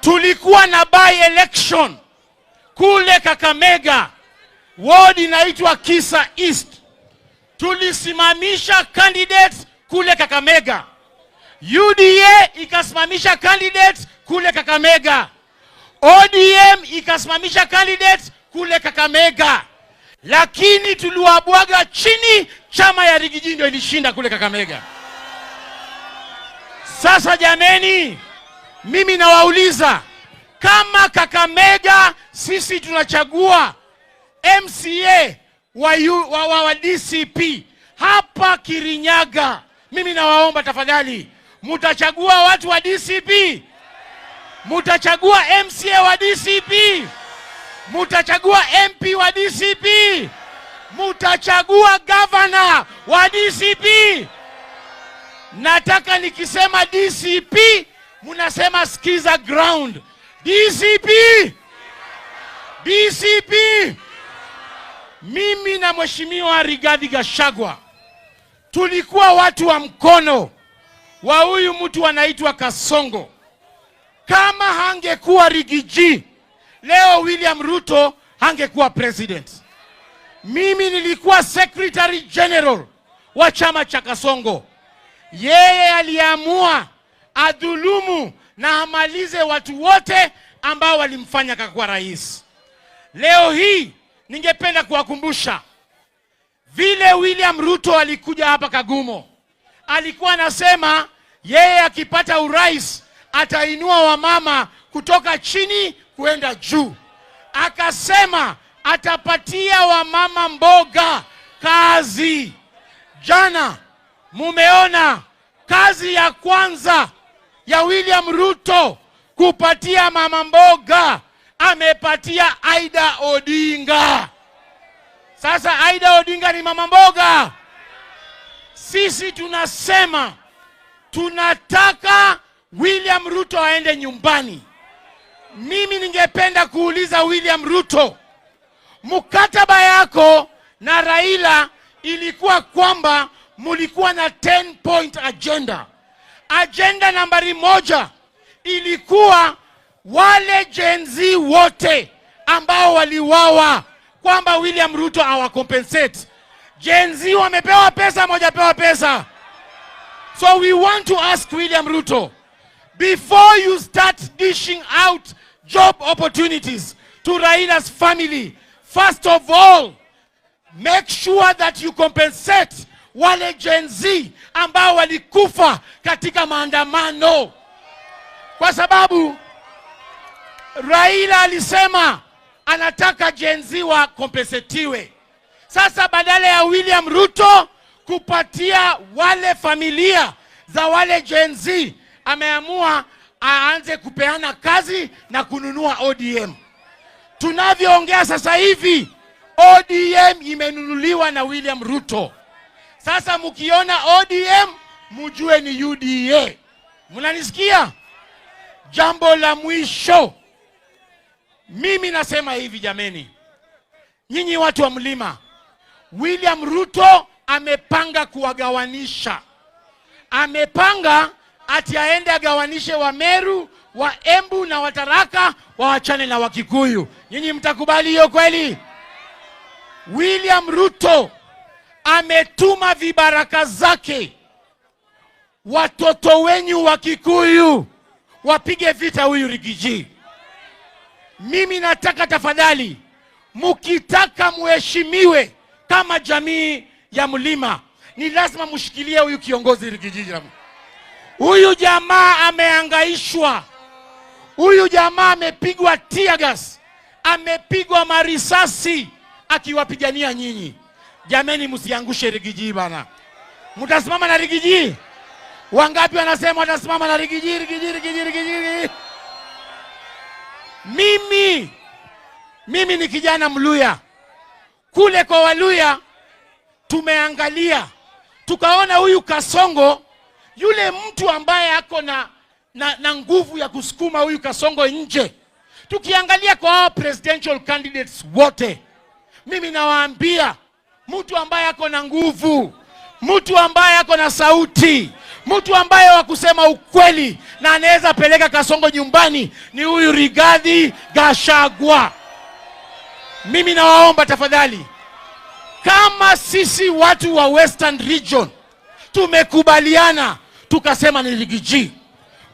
Tulikuwa na by election kule Kakamega, ward inaitwa Kisa East. Tulisimamisha candidates kule Kakamega, UDA ikasimamisha candidates kule Kakamega, ODM ikasimamisha candidates kule Kakamega, lakini tuliwabwaga chini. Chama ya Riggy G ndio ilishinda kule Kakamega. Sasa jameni, mimi nawauliza, kama Kakamega sisi tunachagua MCA wa DCP hapa Kirinyaga, mimi nawaomba tafadhali, mutachagua watu wa DCP? Mutachagua MCA wa DCP? Mutachagua MP wa DCP? Mutachagua governor wa DCP? Nataka nikisema DCP munasema skiza ground. DCP, DCP. Mimi na Mheshimiwa Rigathi Gachagua tulikuwa watu wa mkono wa huyu mtu anaitwa Kasongo. Kama hangekuwa Riggy G, leo William Ruto hangekuwa president. Mimi nilikuwa secretary general wa chama cha Kasongo. Yeye aliamua adhulumu na amalize watu wote ambao walimfanya akakuwa rais. Leo hii ningependa kuwakumbusha vile William Ruto alikuja hapa Kagumo, alikuwa anasema yeye akipata urais atainua wamama kutoka chini kuenda juu. Akasema atapatia wamama mboga kazi. Jana mumeona kazi ya kwanza ya William Ruto kupatia mama mboga, amepatia Ida Odinga. Sasa Ida Odinga ni mama mboga. Sisi tunasema tunataka William Ruto aende nyumbani. Mimi ningependa kuuliza William Ruto, mkataba yako na Raila ilikuwa kwamba mulikuwa na 10 point agenda. Agenda nambari 1 ilikuwa wale Gen Z wote ambao waliuawa, kwamba William Ruto awacompensate. Gen Z wamepewa pesa, mojapewa pesa. So we want to ask William Ruto, before you start dishing out job opportunities to Raila's family, first of all, make sure that you compensate wale Gen Z ambao walikufa katika maandamano, kwa sababu Raila alisema anataka Gen Z wakompensetiwe. Sasa badala ya William Ruto kupatia wale familia za wale Gen Z, ameamua aanze kupeana kazi na kununua ODM. Tunavyoongea sasa hivi, ODM imenunuliwa na William Ruto. Sasa mkiona ODM mujue ni UDA. Mnanisikia? Jambo la mwisho, mimi nasema hivi jameni, nyinyi watu wa mlima, William Ruto amepanga kuwagawanisha. Amepanga ati aende agawanishe wa Meru, wa Embu na Wataraka waachane na Wakikuyu. Nyinyi mtakubali hiyo kweli? William Ruto ametuma vibaraka zake watoto wenyu wa Kikuyu wapige vita huyu Riggy G. Mimi nataka tafadhali, mukitaka muheshimiwe kama jamii ya mlima, ni lazima mshikilie huyu kiongozi Riggy G. Huyu jamaa ameangaishwa, huyu jamaa amepigwa tear gas, amepigwa marisasi akiwapigania nyinyi. Jameni, msiangushe Riggy G bana. Mtasimama na Riggy G? Wangapi wanasema watasimama na Riggy G? Riggy G, Riggy G, Riggy G. Mimi ni kijana Mluya. Kule kwa Waluya tumeangalia tukaona huyu Kasongo, yule mtu ambaye ako na nguvu ya kusukuma huyu Kasongo nje. Tukiangalia kwa hao presidential candidates wote, mimi nawaambia mtu ambaye ako na nguvu, mtu ambaye ako na sauti, Mtu ambaye wa kusema ukweli na anaweza peleka Kasongo nyumbani ni huyu Rigathi Gachagua. Mimi nawaomba tafadhali, kama sisi watu wa Western Region tumekubaliana tukasema ni Riggy G.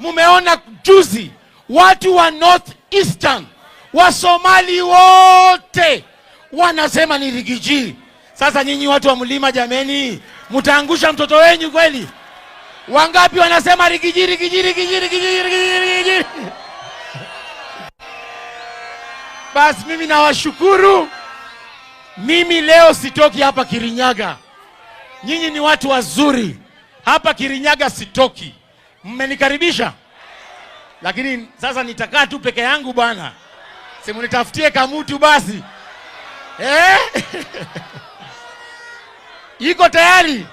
Mumeona juzi watu wa North Eastern, wa Somali wote wanasema ni Riggy G. Sasa nyinyi watu wa mlima, jameni, mtaangusha mtoto wenyu kweli? Wangapi wanasema Riggy G, Riggy G, Riggy G, Riggy G, Riggy G, Riggy G? Basi mimi nawashukuru. Mimi leo sitoki hapa Kirinyaga. Nyinyi ni watu wazuri. Hapa Kirinyaga sitoki. Mmenikaribisha, lakini sasa nitakaa tu peke yangu bwana. Si munitafutie kamutu basi, eh? Iko tayari?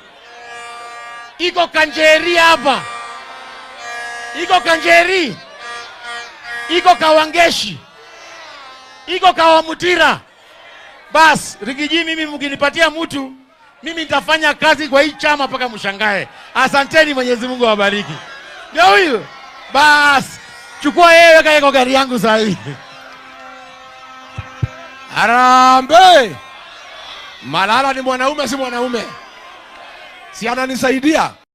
Iko Kanjeri hapa, iko Kanjeri, iko Kawangeshi, iko Kawamutira. Bas, Riggy G, mimi mkinipatia mtu mimi nitafanya kazi kwa hii chama mpaka mshangae. Asanteni, Mwenyezi Mungu awabariki. Ndio huyu bas, chukua yeye, weka kwa gari yangu saa hii. Harambee! Malala ni mwanaume, si mwanaume? Si ananisaidia?